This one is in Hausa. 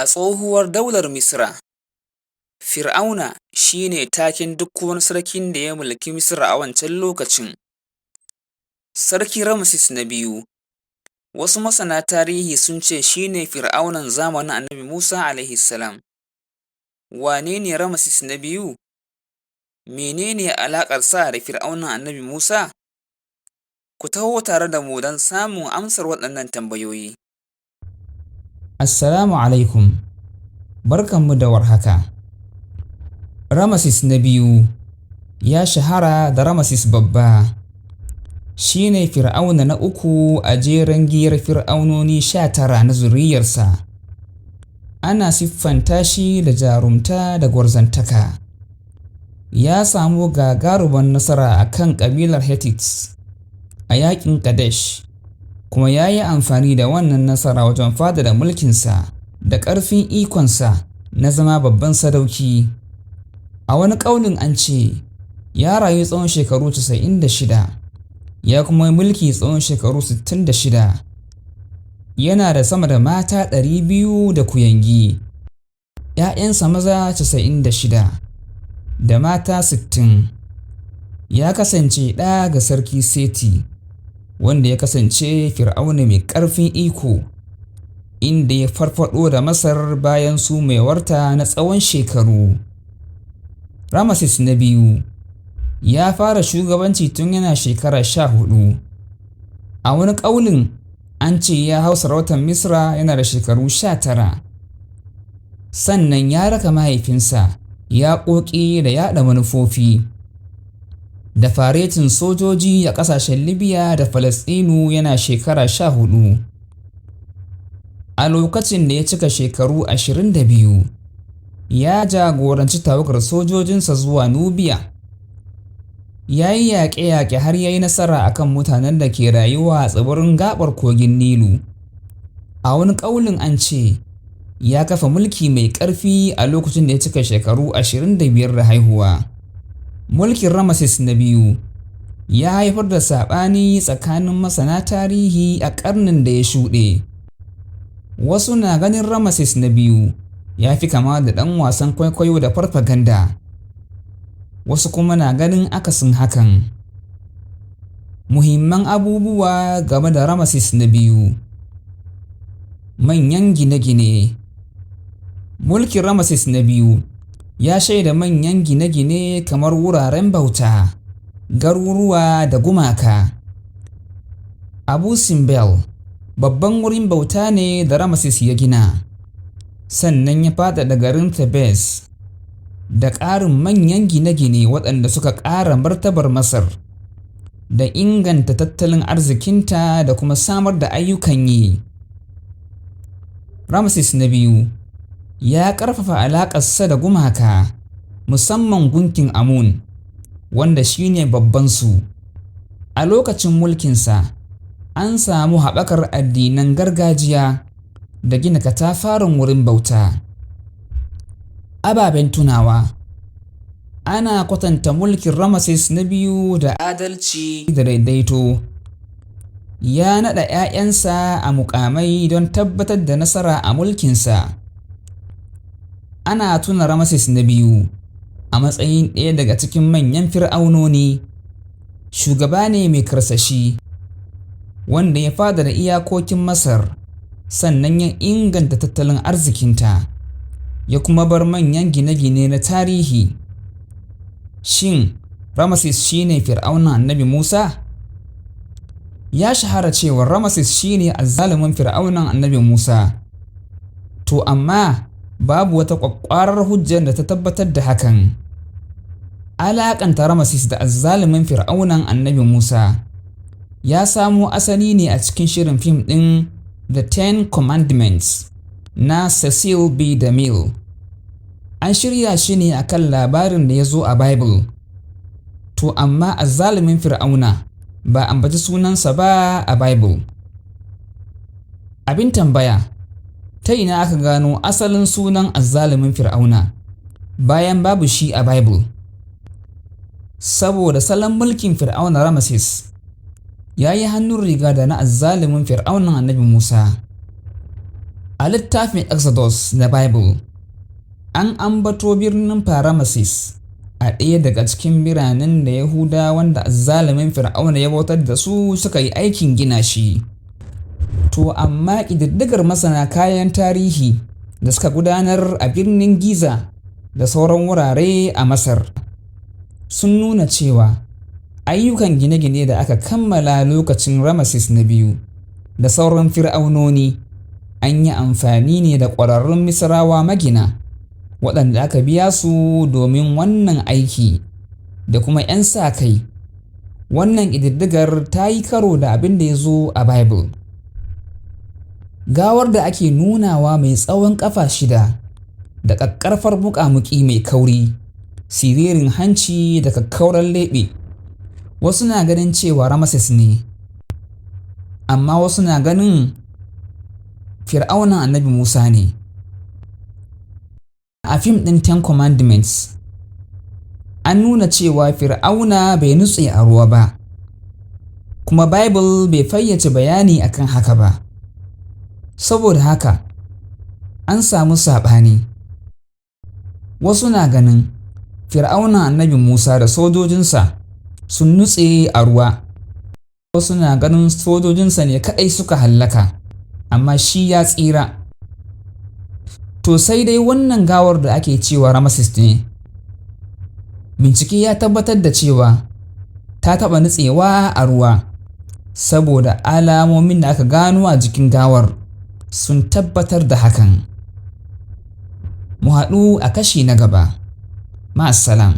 A tsohuwar daular Misira, Fir'auna shi ne taken duk wani sarkin da ya mulki Misira a wancan lokacin. Sarki Ramses na II, wasu masana tarihi sun ce shi ne Fir'aunan zamanin Annabi Musa a.s. Wane ne Ramses na II? Mene ne alaƙarsa da Fir'aunan Annabi Musa? Ku taho tare da mu don samun amsar waɗannan tambayoyi. Assalamu alaikum, barkanmu da warhaka. Ramses na II ya shahara da Ramses Babba. Shi ne Fir'auna na uku a jeren giyar fir'aunoni 19 na zuriyarsa. Ana siffanta shi da jarumta da gwarzantaka. Ya samu gagarumar nasara a kan ƙabilar Hittites a Yaƙin Kadesh, kuma ya yi amfani da wannan nasara wajen faɗaɗa mulkinsa da ƙarfin ikonsa na zama babban sadauki. A wani ƙaulin an ce ya rayu tsawon shekaru 96, ya kuma yi mulki tsawon shekaru 66. Yana da sama da mata 200 da kuyangi, ‘ya'yansa maza 96 da mata 60. Ya kasance ɗa ga Sarki Seti, wanda ya kasance fir'auna mai ƙarfin iko, inda ya farfaɗo da Masar bayan sumewarta na tsawon shekaru. Ramses na II ya fara shugabanci tun yana shekara 14. A wani ƙaulin an ce ya hau sarautar Misira yana da shekaru 19. Sannan ya raka mahaifinsa yaƙoƙi da yaɗa manufofi da faretin sojoji a ƙasashen Libya da Falasɗinu yana shekara 14. A lokacin da ya cika shekaru 22, ya jagoranci tawagar sojojinsa zuwa Nubiya. Ya yi yaƙe-yaƙe har ya yi nasara a kan mutanen da ke rayuwa a tsibirin gaɓar kogin Nilu. A wani ƙaulin an ce ya kafa mulki mai ƙarfi a lokacin da ya cika shekaru 25 da haihuwa. Mulkin Ramses na II ya haifar da saɓani tsakanin masana tarihi a ƙarnin da ya shuɗe. Wasu na ganin Ramses na II ya fi kama da ɗan wasan kwaikwayo da farfaganda, wasu kuma na ganin akasin hakan. Muhimman abubuwa game da Ramses na II. Manyan gine-gine. Mulkin Ramses na II ya shaida manyan gine-gine kamar wuraren bauta, garuruwa da gumaka. Abu Simbel babban wurin bauta ne da Ramses ya gina, sannan ya faɗaɗa garin Thebes da ƙarin manyan gine-gine waɗanda suka ƙara martabar Masar da inganta tattalin arzikinta da kuma samar da ayyukan yi. Ramses na II ya ƙarfafa alaƙarsa da gumaka, musamman gunkin Amun, wanda shi ne babbansu. A lokacin mulkinsa, an samu haɓakar addinan gargajiya da gina katafaren wurin bauta. Ababen tunawa. Ana kwatanta mulkin Ramses na II da adalci da daidaito. Ya naɗa ‘ya'yansa a muƙamai don tabbatar da nasara a mulkinsa. Ana tuna Ramses na II a matsayin ɗaya daga cikin manyan fir'aunoni. Shugaba ne mai karsashi, wanda ya faɗaɗa iyakokin Masar sannan ya inganta tattalin arzikinta, ya kuma bar manyan gine-gine na tarihi. Shin Ramses shi ne Fir'aunan Annabi Musa? Ya shahara cewa Ramses shi ne azzalumin Fir'aunan Annabi Musa. To amma babu wata ƙwaƙƙwarar hujjar da ta tabbatar da hakan. Alaƙanta Ramses da azzalumin Fir'aunan Annabi Musa ya samo asali ne a cikin shirin fim ɗin The Ten Commandments na Cecil B. DeMille. An shirya shi ne a kan labarin da ya zo a Bible. To amma azzalumin Fir'auna ba a ambaci sunansa ba a Bible. Abin tambaya, ta ina aka gano asalin sunan azzalumin Fir'auna bayan babu shi a Bible? Saboda salon mulkin Fir'auna Ramses ya yi hannun riga da na azzalumin Fir'aunan Annabi Musa. A littafin Exodus na Bible, an ambato birnin Pi-Ramesses a ɗaya daga cikin biranen da Yahudawan da azzalumin Fir'auna ya bautar da su suka yi aikin gina shi. To amma ƙididdigar masana kayan tarihi da suka gudanar a birnin Giza da sauran wurare a Masar sun nuna cewa ayyukan gine-gine da aka kammala lokacin Ramesses na II da sauran fir'aunoni an yi amfani ne da ƙwararrun Misrawa magina waɗanda aka biya su domin wannan aiki da kuma 'yan sa-kai. Wannan ƙididdigar ta yi karo da abin da ya zo a Bible. Gawar da ake nunawa mai tsawon ƙafa 6 da ƙaƙƙarfar muƙamuƙi mai kauri, siririn hanci da kakkauran leɓe, wasu na ganin cewa Ramesses ne, amma wasu na ganin Fir'aunan Annabi Musa ne. A fim ɗin Ten Commandments, an nuna cewa Fir'auna bai nutse a ruwa ba, kuma Bible bai fayyace bayani akan haka ba. Saboda haka, an samu saɓani. Wasu na ganin Fir'aunan Annabi Musa da sojojinsa sun nutse a ruwa, wasu na ganin sojojinsa ne kaɗai suka hallaka, amma shi ya tsira. To sai dai wannan gawar da ake cewa Ramesses ne, bincike ya tabbatar da cewa ta taɓa nutsewa a ruwa saboda alamomin da aka gano a jikin gawar sun tabbatar da hakan. Mu haɗu a kashi na gaba. Ma'assalam.